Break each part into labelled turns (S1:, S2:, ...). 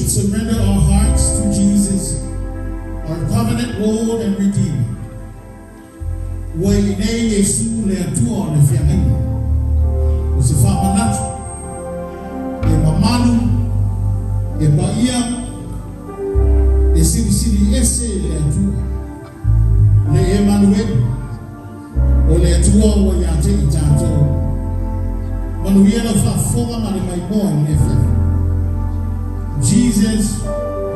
S1: should surrender our hearts to Jesus, our covenant Lord and Redeemer. Ua i inei Iesu le Atua o le feagaiga. O se faamanatu, e mamalu, e paia, e silisili ese i le Atua, le Emanueli, o le Atua ua ia te i tatou. Manuia lau faafofoga ma le maimoa i le afiafi. Jesus,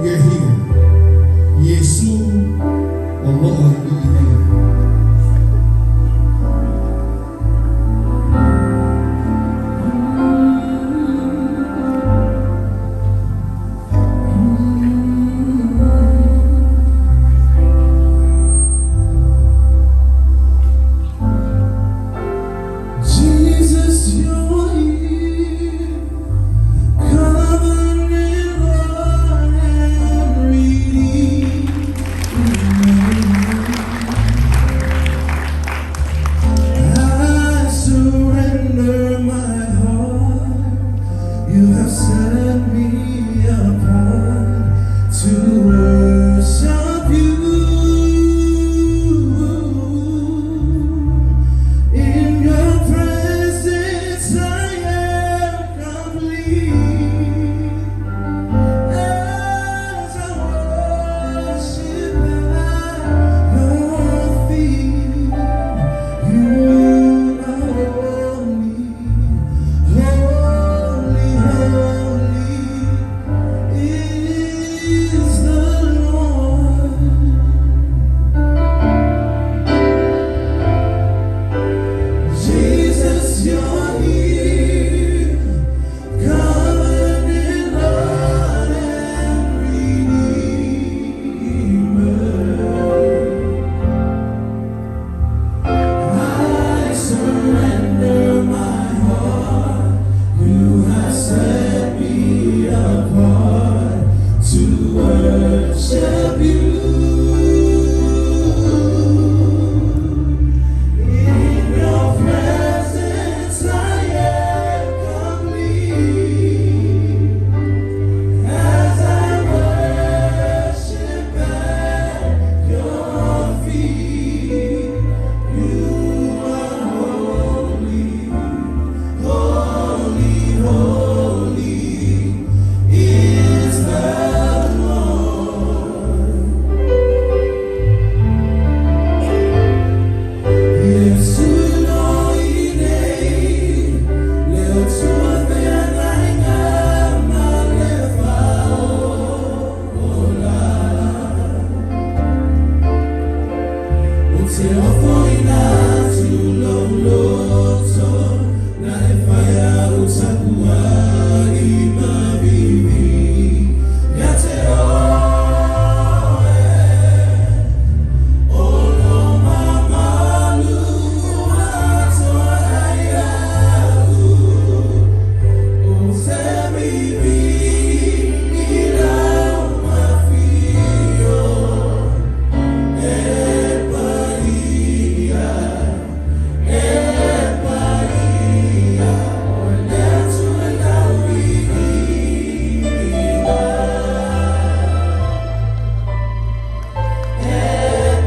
S1: you're here. Iesu o loo i inei.
S2: Jesus, you're here, covenant Lord and Redeemer. I surrender my heart. You have set me apart to worship you. In your presence, I am complete. As I worship at your feet, you are holy, holy, holy is the Lord. Jesus, you're here, covenant Lord and Redeemer. I surrender my heart. You have set me apart to worship you. In your presence, I am complete. As I worship at your feet, you are holy, holy, holy is the Lord. Iesu o i inei, le Atua feagaiga ma le faaola. O te ofoina atu lou loto, na e faia au tapuai ma vivi. Ia te oe, o lo mamalu atoa ai au. O te vivi i lau afio. E paia, e paia, o le Atua lau viiga. E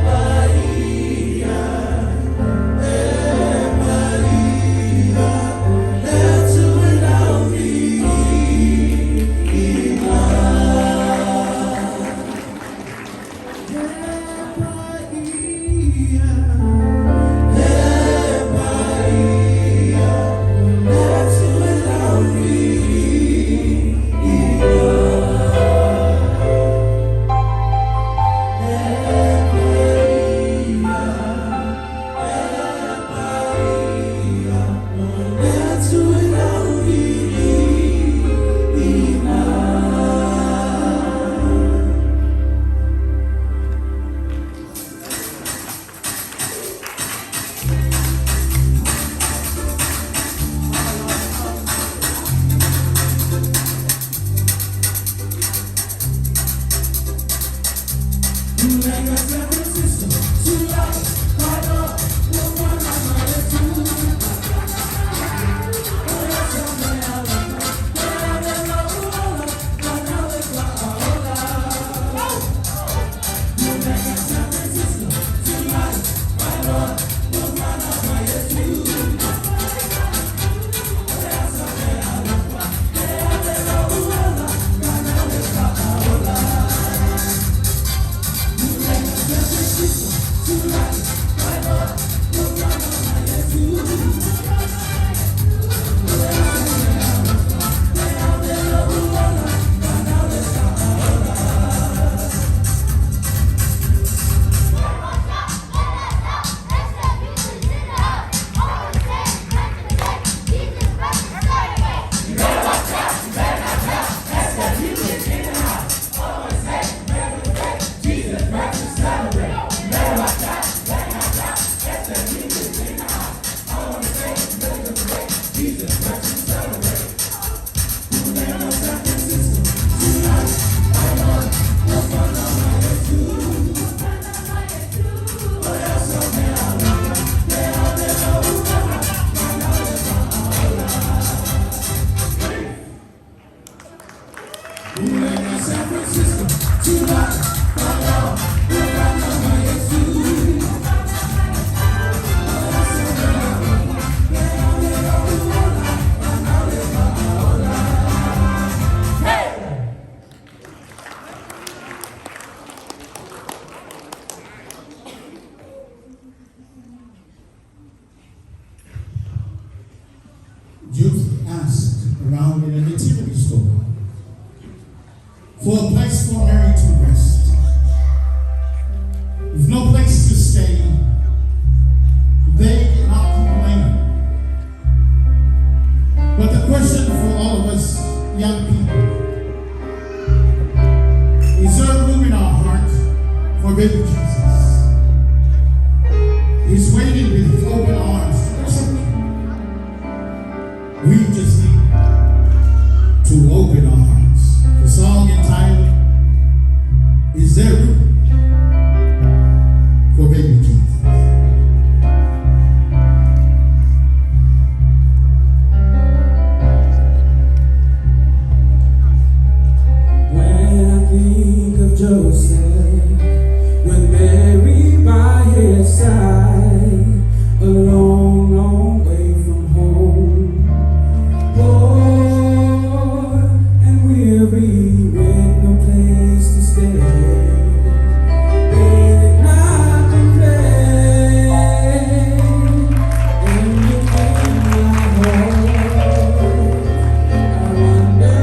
S2: paia, e paia, o le Atua lau viiga. E paia, e paia, o le Atua lau viiga. E paia, e paia, o le Atua lau viiga.
S1: baby Jesus. He's waiting with his open arms to accept you. We just need to open our hearts. The song entitled, Is There Room for Baby Jesus?
S2: When I think of Joseph, with Mary by his side, a long, long way from home, poor and weary, with no place to stay, they did not complain. And within my heart, I wonder,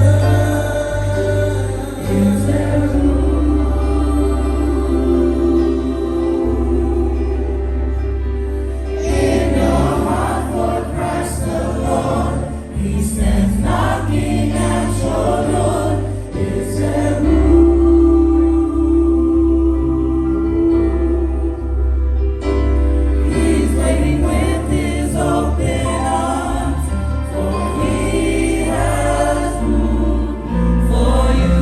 S2: is there room in your heart for Christ the Lord? He stands knocking at your door. Is there room? He's waiting with his open arms, for he has room for you.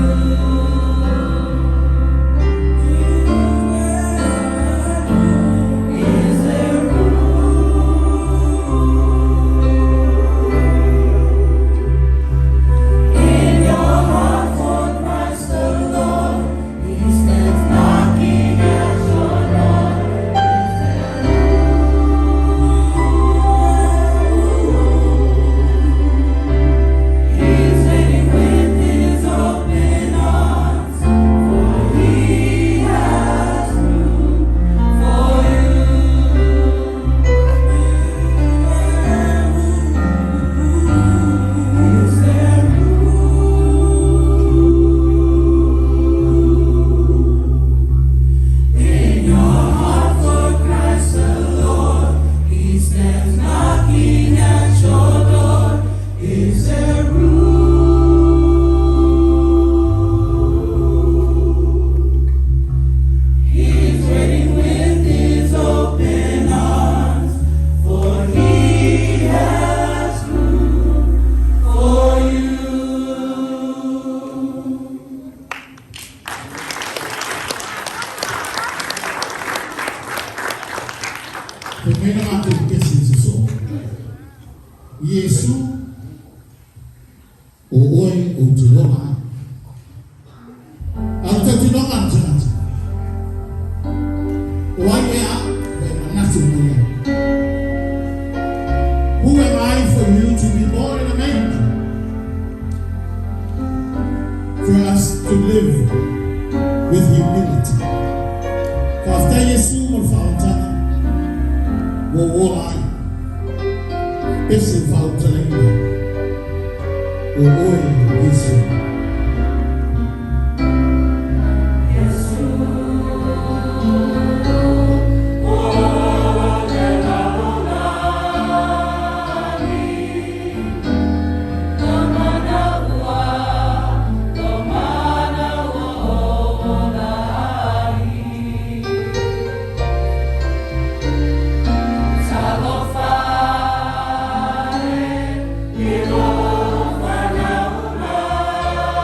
S2: Is there room in your heart for Christ the Lord? He stands knocking at your door. Is there room? He's waiting with his open arms, for he has room for you. Is there room in your heart for Christ the Lord? He stands knocking at your door. Is there room? He's waiting with his open arms, for he has room for you.
S1: Primeiro matou pesi se so. Iesu o oe o te loga ai. A o tautilōga le tagata. O ai ea ua e manatu mai ai. Who am I for you to be born in a manger? For us to live with humility. Faafetai Iesu mo le faaolataga ua ou ola ai. Pese faaulutalaina o oe Iesu.
S2: Talofa e, i lou fanau mai.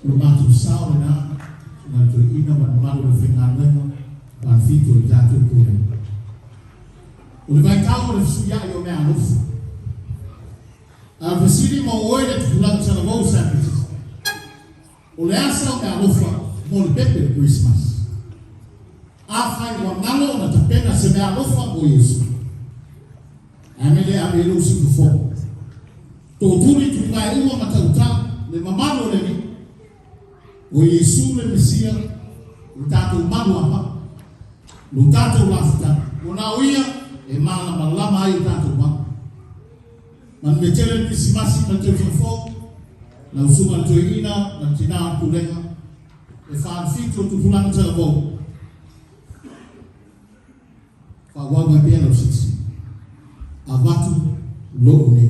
S1: O le matou sao lena, susuga i le Toeaina ma le mamalu o le aufaigaluega ma le fitu o le tatou Pulega. O le vaitau o le fesuiai o meaalofa. A o le fesili mo oe le tupulaga talavou o San Francisco, o le a sau meaalofa mo le pepe o le Kerisimasi? Afai ua galo ona tapena se meaalofa mo Iesu, ae mea le ave i lou siufofoga. Tootuli tulivae uma ma tauta le mamalu o le Alii. O Iesu le Mesia, o le tatou malu ava, lo tatou lafutaga. Ua na o Ia e malamalama ai o tatou malu. Manuia tele le Kerisimasi ma le tausaga fou, lau Susuga i le Toeaina ma le Tina o le Pulega, e 47 o tupulaga talavou. Faaauau mai pea lau silisili. Avatu lou nei.